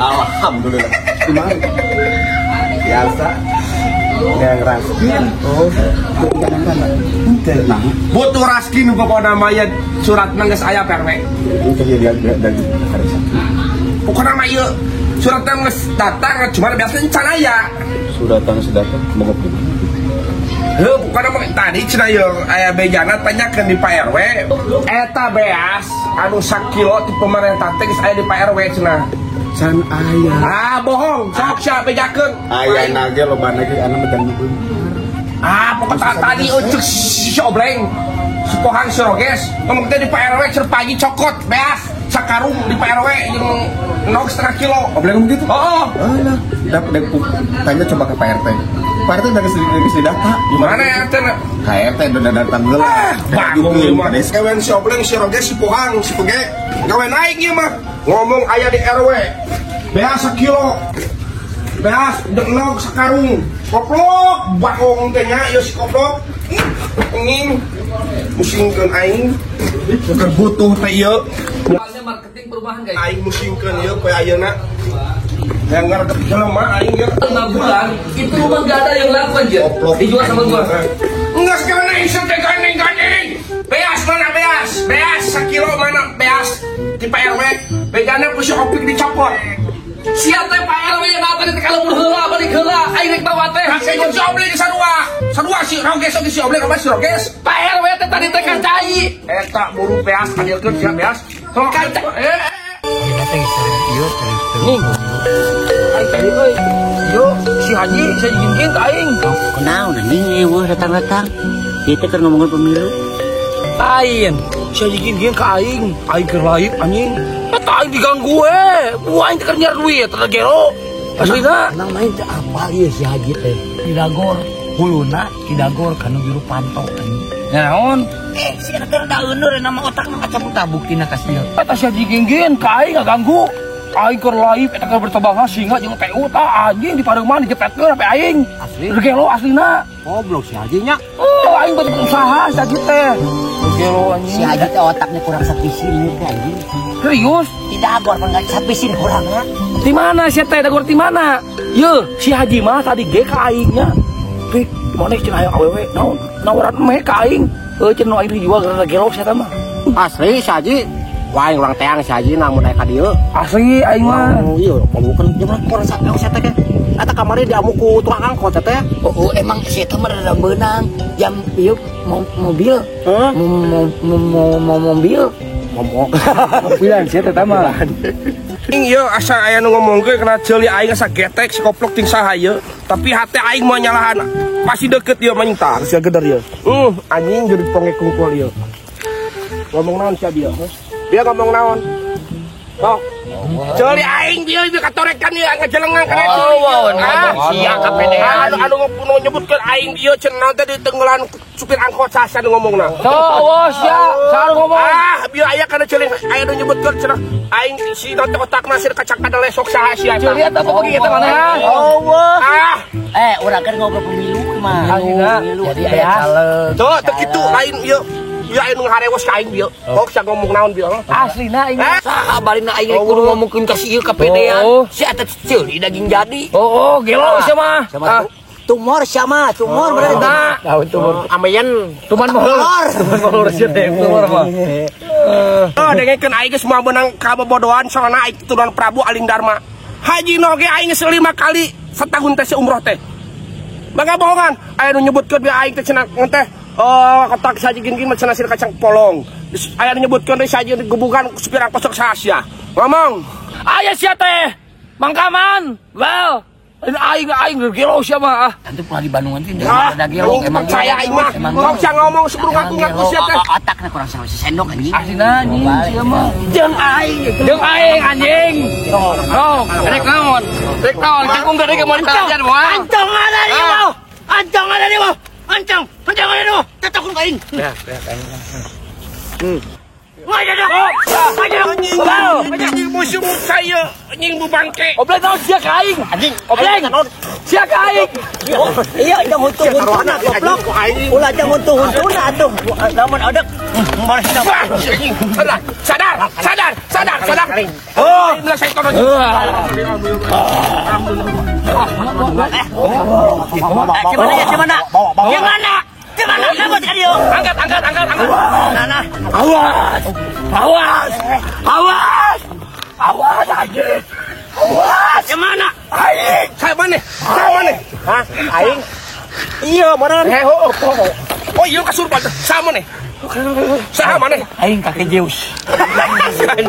Alhamdulillah. Kumaha? Biasa. Yang raskin. Oh, henteu. Nah, Butuh raskin pokokna mah ya surat geus aya Pak RW. Itu dia dari Pokokna mah ieu suratna geus datang, cuma biasa encan aya. Suratan sudah mau ngopi. Heuh, pokokna mah tadi cenah ieu aya bejana tanyakeun di Pak RW. Eta beas anu sakilo ti pemerintah teh geus aya di Pak RW cenah. Can aya. Ah, bohong. Sok sia bejakeun. Aya nage loba nage anu medan beunghar. Ah, pokoknya tadi ucuk si Obleng. Si Pohang, si Roges ngomong teh di Pak RW cenah pagi cokot beas sakarung di Pak RW jeung endog setengah kilo. Obleng ngomong gitu? Oh. Alah, tanya coba ke Pak RT. Pak RT udah kesini data. Gimana ya RT? Pak RT udah datang heula. Ah, bagong ieu mah. Ewen si Obleng, si Roges, si Pohang, si Pege. Gawe naik ieu mah. Ngomong aya di RW. Beas sekilo. Beas endog sakarung. Koplok bagong teh nya ieu si koplok. Nging musingkeun aing. Keur butuh teh ieu. Soalnya marketing perumahan, guys. Aing musingkeun ieu poe ayeuna. Yang ngarep jelema aing ieu. 5 bulan itu rumah gak ada yang laku, anjir. Koplok. Dijual sama gua. Enggak, sekarang aing teh gandeng gandeng. Beas mana beas? Beas sekilo mana beas? Di Pak RW. Bejana ku si Opik dicopot. Siapa teh Pak RW yang apa teh kalau heula balik heula aing rek bawa teh. Kasih si Obleng sarua. Sarua si Roges oge, si Obleng apa si Roges? Pak RW teh tadi teh ka cai. Eta buru beas adilkeun sia beas. Tolong Kaca. Eh. Nih. Aing tadi euy. Yo, si Haji saya gin ka aing. Kunaon anjing eueuh datang-datang. Ieu teh keur ngomongin pemilu. Aing, si Haji gin ka aing. Aing keur live, anjing. Eta aing diganggu we. Gua aing teh keur nyiar duit eta gelo. Aslina. Emang main teh apa ieu si Haji teh? Di Dagor, huluna di Dagor kanu juru panto anjing. Naon? Eh, si eta teh rada euneur nama otak mah kacamata buktina ka sia. Eta si Haji gin ka aing ngaganggu. Aing keur live eta keur bertabang singa jeung TU tah anjing di pareuman dijepetkeun sampe aing. Asli? Gelo aslina. Goblok si Haji nya. Oh, aing batu usaha si Haji teh. Gelo anjing. Si Haji teh otaknya kurang sapisin teh anjing. Serius? Di Dagor mah enggak sapisin kurang ya. Di mana si teh Dagor di mana? Ye, si Haji mah tadi ge ka aingnya. Pik, mana cenah hayang awewe naon? Nawaran meh ka aing. Heuh, cenah aing dijual gara gelo si eta mah. Asli si Haji. Wah, aing urang teang si Haji namun aya ka dieu. Asli aing mah. Oh iya, bukan gimana kurang sak teh. Eta kamari diamuk ku tukang angkot teh. Oh, emang si eta mah rada beunang. Jam ieu mobil. Hah? Mau mobil. Ngomong. Mobilan si eta mah. Ing ieu asa aya nu ngomongkeun kana ceuli aing asa getek si koplok ting saha ieu. Tapi hate aing mau nyalahan. Pasti deket ieu mah tah, sia geder ieu. Anjing jadi pongek kungkul ieu. Ngomong naon sia dia? Dia ngomong naon? Sok. Ceuli aing dia ieu katorekan ieu ngajelengan kana ceuli. Oh, Ah, sia kapedean. Anu anu nu nyebutkeun aing ieu cenah teh di tenggelan supir angkot sasa nu ngomongna. Tuh, wah sia, saha ngomong? Ah, bieu aya kana ceuli aya nu nyebutkeun cenah aing si teh otakna sir kacang kadele sok saha sia eta. Ceuli eta apa bagi eta mana? Oh, Ah, eh, urang kan ngobrol pemilu mah. Aslina. Pemilu. Jadi aya caleg. Tuh, teu kitu lain ieu. Ieu aya nu ngarewos ka aing bieu. Kok sia ngomong naon bieu? Aslina aing. Eh? Saha barina aing kudu ngomongkeun ka si ieu kapedean. Oh. Si eta ceuli daging jadi. Oh, gelo sia mah. Sama tumor siapa? Tumor berarti. Nah, tahu tumor. Ameyen. Tuman molor. Tuman molor sia teh, tumor mah. Oh, dengekeun aing geus moal beunang kabobodohan soalna aing keturunan Prabu Aling Dharma. Haji oge aing geus 5 kali setahun teh umroh teh. Mangga bohongan, aya nu nyebutkeun bieu aing teh cenah teh oh kotak saji gini mah cenah sir kacang polong. Aya nu nyebutkeun deui saji gebugan supir angkot sok saha. Ngomong. Aya sia teh. Mangkaman. Well, aing aing gelo sia mah. Ah. Tentu pernah di Bandung nanti Ah, ada gelo emang percaya aing mah. Emang Kok sia ngomong sebelum ngaku-ngaku sia teh. Otaknya kurang sama si sendok anjing. Aslina anjing sia mah. Jeung aing. Jeung aing anjing. Sok, rek naon? Rek naon? Cangkung gede ke mun tarajan moal. Ancong ada di bawah. Ancong ada di bawah. Ancong, ancong ada di bawah. Tetap ku aing. Ya, ya aing. Anjing, anjing musuh saya, anjing bu bangke. Obleng naon sia ka aing? Anjing. Obleng. Sia ka aing. Iya, jangan huntu-huntuna goblok. Ulah jangan huntu-huntuna atuh. Lamun odek. Wah, sadar, sadar, sadar, sadar. Saling. Oh, Aing saya tono. Gimana ya, gimana? Gimana? Gimana kamu tadi yo? Angkat, angkat, angkat, angkat. Nah, nah. Awas. Awas. Awas. Awas anjing. Awas. Gimana? Aing. Saya mana? Saya mana? Hah? Aing? Iya, mana? Eh, oh, oh, oh, iya kasurupan. Sama nih. Saha mana? Aing kakek Zeus. Si anjing.